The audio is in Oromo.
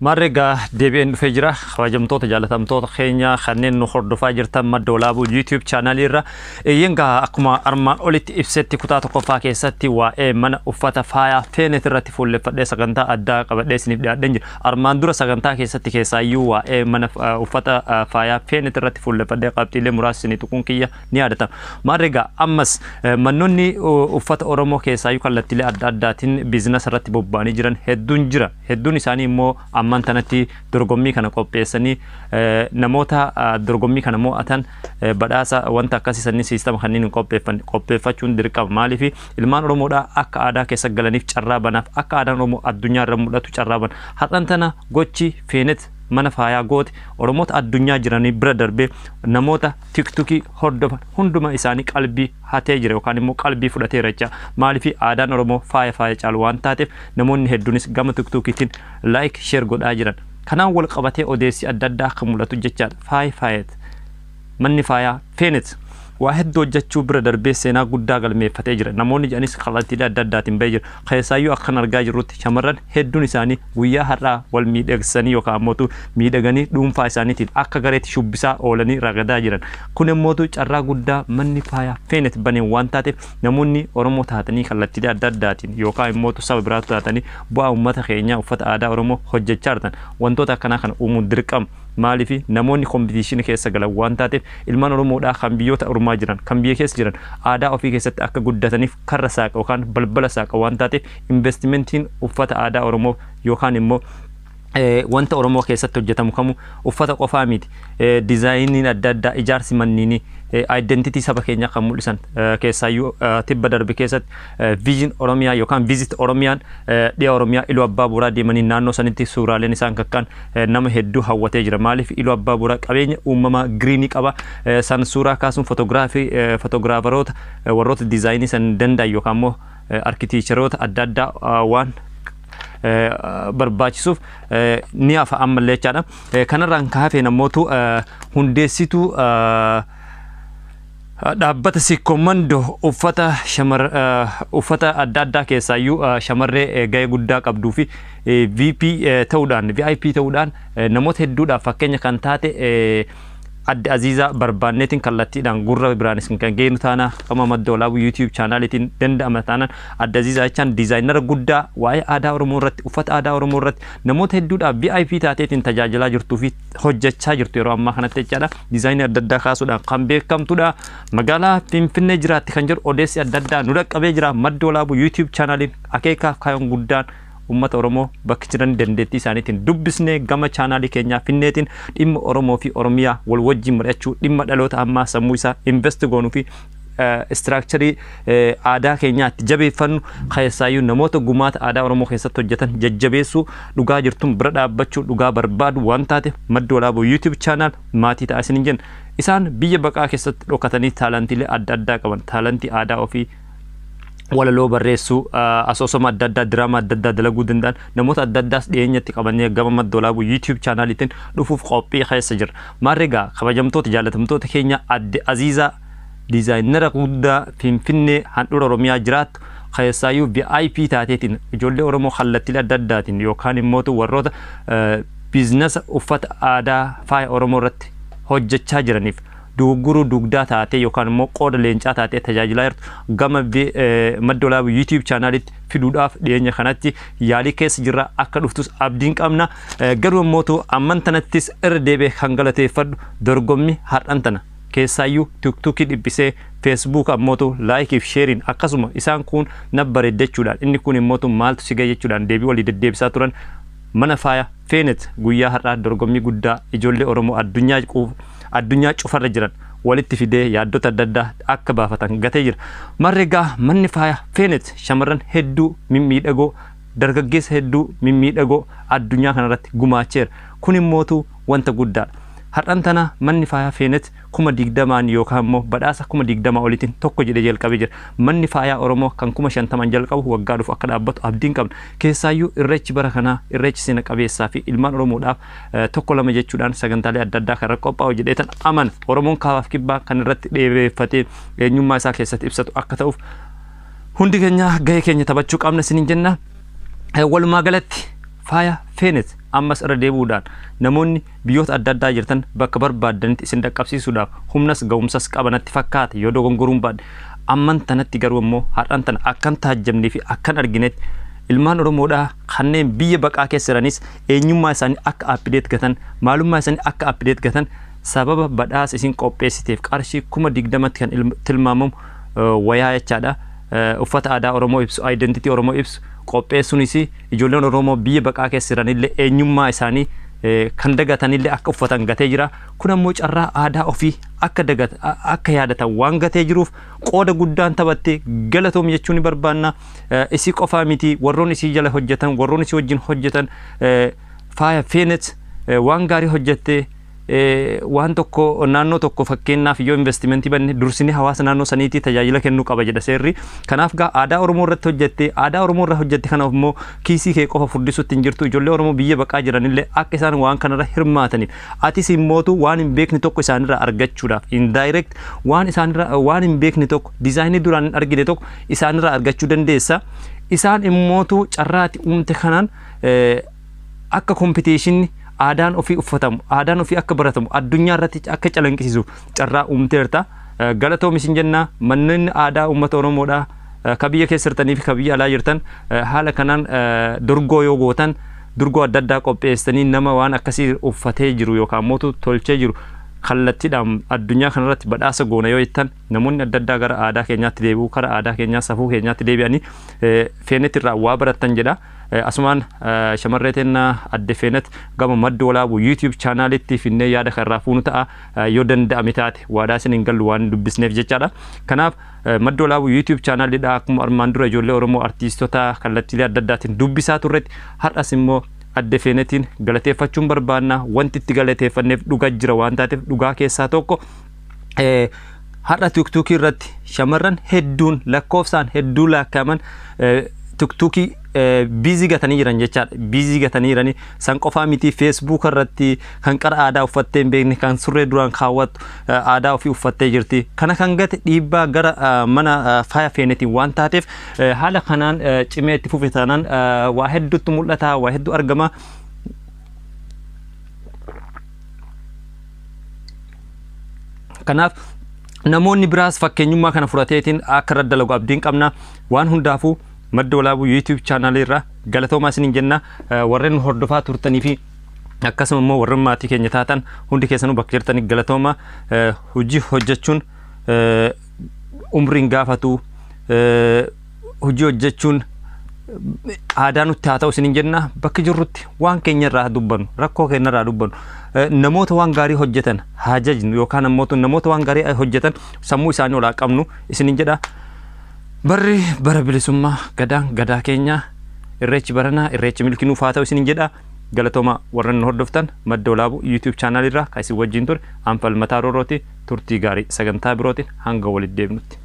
Maarree egaa deebi'een dhufee jira. Kabajamtoota, jaalatamtoota keenya kanneen nu hordofaa jirtan Madda Walaabuu YouTube chaanaalii irra. Eeyyeen, gaa akkuma armaan olitti ibsetti, kutaa tokkoffaa keessatti waa'ee mana uffata faayaa Feenet irratti fuulleffadhee sagantaa addaa qabadhee isiniif dhiyaadheen jira. Armaan dura sagantaa keessatti keessaayyuu waa'ee mana uffata faayaa Feenet irratti fuulleffadhee qabxiilee muraasa isinii tuquun kiyya ni yaadatama. Maarree egaa ammas mannoonni uffata Oromoo keessaayyuu kallattiilee adda addaatiin business irratti bobba'anii jiran hedduun jira. Hedduun isaanii immoo ammaan tanatti dorgommii kana qopheessanii namoota dorgommii kana mo'atan badhaasa wanta akkasii sanni siistama kanneen hin qopheeffanne qopheeffachuun dirqama. Maaliif? Ilmaan Oromoodhaa akka aadaa keessa galaniif carraa banaaf, akka aadaan Oromoo addunyaa irra mul'atu carraa bana. Har'an tana gochi Feenet mana faayaa goote Oromoota addunyaa jiranii bira darbee namoota TikTokii hordofan hunduma isaanii qalbii hatee jira yookaan immoo qalbii fudhateera jecha. Maaliif? Aadaan Oromoo faaya faaya caalu waan taateef namoonni hedduunis gama TikTokiitiin like, share godhaa jiran. Kanaan wal qabatee odeessi adda addaa akka mul'atu jechaadha. Faaya faayet, manni faayaa Feenet waa hedduu hojjechuu bira darbee seenaa guddaa galmeeffatee jira. Namoonni jedhanis kallattiilee adda addaatiin bahee jira. Keessaayyuu akkan argaa jirrutti shamarran hedduun isaanii guyyaa har'aa wal miidhagsanii yookaan ammoo miidhaganii dhuunfaa isaaniitiin akka gareetti shubbisaa oolanii ragadaa jiran. Kun immoo carraa guddaa manni faayaa Feenet baneen waan taateef, namoonni Oromoo taatanii kallattiilee adda addaatiin yookaan immoo saba biraatu taatanii bu'aa uummata keenyaa uffata aadaa Oromoo hojjechaa jirtan wantoota akkanaa kana uumuun dirqama. Maaliif? Namoonni competition keessa galan waan taateef, ilmaan Oromoodhaa kan biyyoota ormaa jiran, kan biyya keessa jiran aadaa ofii keessatti akka guddataniif karra saaqa yookaan balbala saaqa waan taateef, investimentiin uffata aadaa Oromoo yookaan immoo wanta Oromoo keessatti hojjetamu kamu uffata qofaa miti. Diizaayiniin adda addaa, ijaarsi manniinii identity saba keenyaa kan mul'isan, keessaayyuu tibba darbe keessatti Vision Oromiyaa yookaan Visit Oromiyaan dhiya Oromiyaa Iluu Abbaa Booraa deemanii naannoo sanitti suuraaleen isaan kakkaan nama hedduu hawwatee jira. Maaliif? Iluu Abbaa Booraa qabeenya uumamaa green qaba. San suuraa kaasuun fotoogiraafii, photographeroota, warroota diizaayinii san danda'an yookaan immoo architectureoota adda addaa waan barbaachisuuf ni hafa ammallee jechaadha. Kanarraan kaafee namootu hundeessituu dhaabbata Sikkoomandoo uffata shamar uffata adda addaa keessaayyuu shamarree gahee guddaa qabduu fi VP ta'uudhaan, VIP ta'uudhaan namoota hedduudhaaf fakkeenya kan taate adde Aziizaa barbaanneetiin kallattiidhaan gurra biraanis kan geenu taana qama Madda Walaabuu YouTube chaanaaliitiin danda'ama taanaan. Adde Aziizaa jechaan designera guddaa waa'ee aadaa Oromoo irratti, uffata aadaa Oromoo irratti namoota hedduudhaaf VIP taateetiin tajaajilaa jirtuu fi hojjechaa jirtu yeroo ammaa kanatti jechaadha. Diizaayinii adda addaa kaasuudhaan kan beekamtudha. Magaalaa Finfinnee jiraatti kan jedhu odeessi adda addaa nu dhaqqabee jira. Madda Walaabuu YouTube chaanaaliin akeekaaf kaayoon guddaan uummata Oromoo bakki jiran dandeettii isaaniitiin dubbisnee gama chaanaalii keenyaa finneetiin dhimma Oromoo fi Oromiyaa wal wajjin mari'achuu, dhimma dhaloota ammaa sammuu isaa invest goonuu fi structure aadaa keenyaatti jabeeffannu, keessaayyuu namoota gumaata aadaa Oromoo keessatti hojjetan jajjabeessuu, dhugaa jirtuun bira dhaabbachuu, dhugaa barbaadu waan taate Madda Walaabuu YouTube channel maatii ta'a isiniin jenna. Isaan biyya baqaa keessatti dhokatanii talentiilee adda addaa qaban, talentii aadaa ofii, walaloo barreessuu, asoosama adda addaa, diraamaa adda addaa dalaguu danda'an, namoota adda addaas dhiyeenyatti qabannee gama Madda Walaabuu YouTube chaanaaliitiin dhufuuf qophii keessa jira. Maarree egaa kabajamtoota, jaalatamtoota keenya, adde Aziizaa designera guddaa Finfinnee handhuura Oromiyaa jiraattu keessaayyuu VIP taateetiin ijoollee Oromoo kallattiilee adda addaatiin yookaan immoo warroota business uffata aadaa faaya Oromoo irratti hojjechaa jiraniif dogoggoruu dugdaa taatee yookaan immoo qooda leencaa taatee tajaajilaa jirtu gama Madda Walaabuu YouTube chaanaalitti fiduudhaaf dhiyeenya kanatti yaalii keessa jirra, akka dhuftus abdiin qabna. Garuu immoo amman tanattis irra deebi'ee kan galateeffadhu dorgommii har'an tana keessaayyuu TikTokii dhiphisee, Facebook ammootu likeiif shareiin, akkasuma isaan kun na bareeddachuudhaan, inni kun immootu maaltu si gahe jechuudhaan deebii walii deddeebisaa turan, mana faaya Feenet guyyaa har'aa dorgommii guddaa ijoollee Oromoo addunyaa cufarra jiran walitti fidee yaaddota adda addaa akka baafatan gatee jira. Marri egaa manni faaya Feenet shamarran hedduu mimmiidhagoo, dargaggeessa hedduu mimmiidhagoo addunyaa kanarratti gumaacheera. Kun immootu wanta guddaadha. Har'an tana manni faayaa Feenet 20,000n yookaan immoo badhaasa 20,000 oliitiin tokko jedhee jalqabee jira. Manni faayaa Oromoo kan 50,000n jalqabu waggaa dhufu akka dhaabbatu abdiin qabna. Keessaayyuu irreechi bara kanaa irreechi seena qabeessaa fi ilmaan Oromoodhaaf tokko lama jechuudhaan sagantaalee adda addaa kan irra qophaa'u jedheetan amana. Oromoon kaabaaf kibbaa kan irratti dheereeffatee eenyummaa isaa keessatti ibsatu akka ta'uuf hundi keenya gahee keenya taphachuu qabna isiniin jenna. Walumaa galatti Faaya Feenet ammas irra deebi'uudhaan namoonni biyyoota adda addaa jirtan bakka barbaaddanitti isin dhaqqabsiisuudhaaf humnas ga'umsas qabanatti fakkaata yoo dogongoruun baadhe. Amman tanatti garuu immoo har'an tana akkan taajjabnee fi akkan arginetti ilmaan Oromoodhaa kanneen biyya baqaa keessa jiranis eenyummaa isaanii akka update gatan, maalummaa isaanii akka update gatan sababa badhaasa isin qopheessiteef qarshii 20,000tti kan tilmaamamu wayaa jechaadha. Uffata aadaa Oromoo ibsu, identity Oromoo ibsu qopheessuunis ijoolleen Oromoo biyya baqaa keessa jiranillee eenyummaa isaanii kan dagatanillee akka uffatan gatee jira. Kun ammoo carraa aadaa ofii akka dagatan akka yaadatan waan gatee jiruuf qooda guddaan taphatte galatoom jechuun ni barbaanna. Isii qofaa miti, warroon isii jala hojjetan, warroon isii wajjin hojjetan, Faaya Feenet waan gaarii hojjette. Waan tokko naannoo tokko fakkeenyaaf yoo investimentii banne dursinee hawaasa naannoo saniitii tajaajila kennuu qaba jedha seerri. Kanaaf gaa aadaa Oromoo irratti hojjette, aadaa Oromoo irra hojjette kanaaf immoo kiisii kee qofa furdisuutti hin jirtu. Ijoollee Oromoo biyya baqaa jiranillee akka isaan waan kanarra hirmaataniif atis immootu waan hin beekne tokko isaanirraa argachuudhaaf indirect waan isaanirra waan hin beekne tokko diizaayinii duraan hin argine tokko isaanirraa argachuu dandeessa. Isaan immootu carraati uumte kanaan akka competition aadaan ofii uffatamu, aadaan ofii akka baratamu, addunyaa irratti akka calanqisiisu carraa uumteerta. Galatoom isin jenna. Manneen aadaa uummata Oromoodhaa ka biyya keessa jirtanii fi ka biyya alaa jirtan haala kanaan dorgoo yoo gootan, durgoo adda addaa qopheessanii nama waan akkasii uffatee jiru yookaan mootu tolchee jiru kallattiidhaan addunyaa kanarratti badhaasa goona yoo jettan, namoonni adda addaa gara aadaa keenyaatti deebi'u, kara aadaa keenyaa, safuu keenyaatti deebi'anii Feenet irraa waa baratan jedha. Asumaan shamarree teennaa adde Feenet gama Madda Walaabuu YouTube channelitti finnee yaada kanarraa fuunu ta'a yoo danda'ame taate, waadaa isin hin gallu waan dubbisneef jechaadha. Kanaaf Madda Walaabuu YouTube channelidha akkuma armaan dura ijoollee Oromoo artiistota kallattiilee adda addaatiin dubbisaa turretti har'as immoo adde Feenetiin galateeffachuun barbaanna. Wanti itti galateeffanneef dhugaa jira waan taateef, dhugaa keessaa tokko har'a TikTokii irratti shamarran hedduun lakkoofsaan hedduu lakkaa'aman TikTokii busy gatanii jiran jechaadha. Busy gatanii jiranii san qofaa miti, Facebook irratti kan qara aadaa uffattee hin beekne, kan surree duraan kaawwattu aadaa ofii uffattee jirti. Kana kan gate dhiibbaa gara mana Faaya Feenetiin waan taateef haala kanaan cimee itti fufe taanaan waa hedduutu mul'ata, waa hedduu argama. Kanaaf namoonni biraas fakkeenyummaa kana fudhateetiin akka irra dalagu abdiin qabna. Waan hundaafuu Madda Walaabuu YouTube channelii irraa galatoomaa isiniin jenna. Warreen hordofaa turtanii fi akkasuma immoo warreen maatii keenya taatan hundi keessanuu bakka jirtanii galatooma. Hojii hojjechuun umriin gaafatu, hojii hojjechuun aadaa nutti haa ta'u isiniin jenna. Bakka jirrutti waan keenya irraa dubbannu, rakkoo keenya irraa dubbannu, namoota waan gaarii hojjetan haa jajnu yookaan ammoo namoota waan gaarii hojjetan sammuu isaanii ol haa qabnu isiniin jedha. Barri bara bilisummaa, gadaan gadaa keenya, irreechi baranaa irreechi milkinuuf haa ta'u isiniin jedha. Galatooma warreen nu hordoftan. Madda Walaabuu YouTube channel irraa kan isin wajjin ture Anfal Mataa Roorooti. Turtii gaarii, sagantaa birootiin hanga walitti deebinutti.